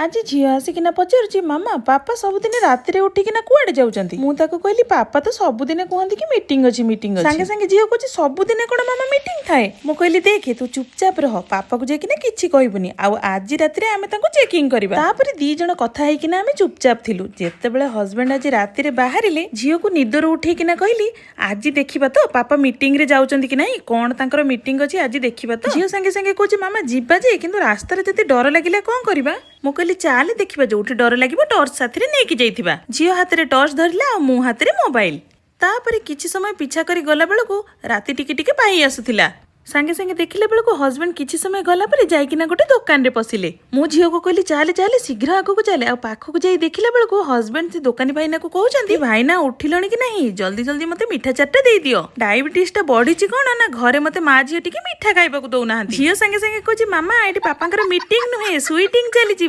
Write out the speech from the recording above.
ଆଜି ଝିଅ ଆସିକିନା ପଚାରୁଛି, "ମାମା, ପାପା ସବୁଦିନ ରାତିରେ ଉଠିକିନା କୁଆଡେ ଯାଉଛନ୍ତି?" ମୁଁ ତାକୁ କହିଲି, "ପାପା ତ ସବୁଦିନ କୁହନ୍ତି କି ମିଟିଂ ଅଛି, ମିଟିଂ ଅଛି।" ସାଙ୍ଗେ ସାଙ୍ଗେ ଝିଅ କହୁଛି, "ସବୁଦିନ କଣ ମାମା ମିଟିଂ ଥାଏ?" ମୁଁ କହିଲି, "ଦେଖେ, ତୁ ଚୁପଚାପ ରହ, ପାପାକୁ ଯାଇକିନା କିଛି କହିବୁନି ଆଉ ଆଜି ରାତିରେ ଆମେ ତାଙ୍କୁ ଚେକିଂ କରିବା।" ତାପରେ ଦି ଜଣ କଥା ହେଇକିନା ଆମେ ଚୁପଚାପ ଥିଲୁ। ଯେତେବେଳେ ହଜବେଣ୍ଡ ଆଜି ରାତିରେ ବାହାରିଲେ, ଝିଅକୁ ନିଦରୁ ଉଠେଇକିନା କହିଲି, "ଆଜି ଦେଖିବା ତ ପାପା ମିଟିଂ ରେ ଯାଉଛନ୍ତି କି ନାହିଁ। କଣ ତାଙ୍କର ମିଟିଂ ଅଛି, ଆଜି ଦେଖିବା ତ।" ଝିଅ ସାଙ୍ଗେ ସାଙ୍ଗେ କହୁଛି, "ମାମା, ଯିବା ଯେ, କିନ୍ତୁ ରାସ୍ତାରେ ଯଦି ଡର ଲାଗିଲା କଣ କରିବା?" ମୁଁ କହିଲି, "ଚାଲେ ଦେଖିବା, ଯୋଉଠି ଡର ଲାଗିବ ଟର୍ଚ୍ଚ ସାଥିରେ ନେଇକି ଯାଇଥିବା।" ଝିଅ ହାତରେ ଟର୍ଚ୍ଚ ଧରିଲା ଆଉ ମୁଁ ହାତରେ ମୋବାଇଲ। ତାପରେ କିଛି ସମୟ ପିଛା କରି ଗଲା ବେଳକୁ ରାତି ଟିକେ ଟିକେ ପାଇ ଆସୁଥିଲା। ସାଙ୍ଗେ ସାଙ୍ଗେ ଦେଖିଲା ବେଳକୁ ହଜବେଣ୍ଡ କିଛି ସମୟ ଗଲା ପରେ ଯାଇକିନା ଗୋଟେ ଦୋକାନରେ ପଶିଲେ। ମୁଁ ଝିଅକୁ କହିଲି, "ଚାଲେ ଚାଲେ, ଶୀଘ୍ର ଆଗକୁ ଚାଲେ।" ଆଉ ପାଖକୁ ଯାଇ ଦେଖିଲା ବେଳକୁ ହଜବେଣ୍ଡ ସେ ଦୋକାନୀ ଭାଇନାକୁ କହୁଛନ୍ତି, "ଭାଇନା, ଉଠିଲଣି କି ନାହିଁ? ଜଲ୍ଦି ଜଲ୍ଦି ମତେ ମିଠା ଚାରିଟା ଦେଇଦିଅ। ଡାଇବେଟିସ୍ ଟା ବଢିଛି କଣ ନା ଘରେ ମତେ ମା ଝିଅ ଟିକେ ମିଠା ଖାଇବାକୁ ଦଉନାହାନ୍ତି।" ଝିଅ ସାଙ୍ଗେ ସାଙ୍ଗେ କହୁଛି, "ମାମା, ଏଠି ପାପାଙ୍କର ମିଟିଂ ନୁହେଁ, ସୁଇଟିଂ ଚାଲିଛି।"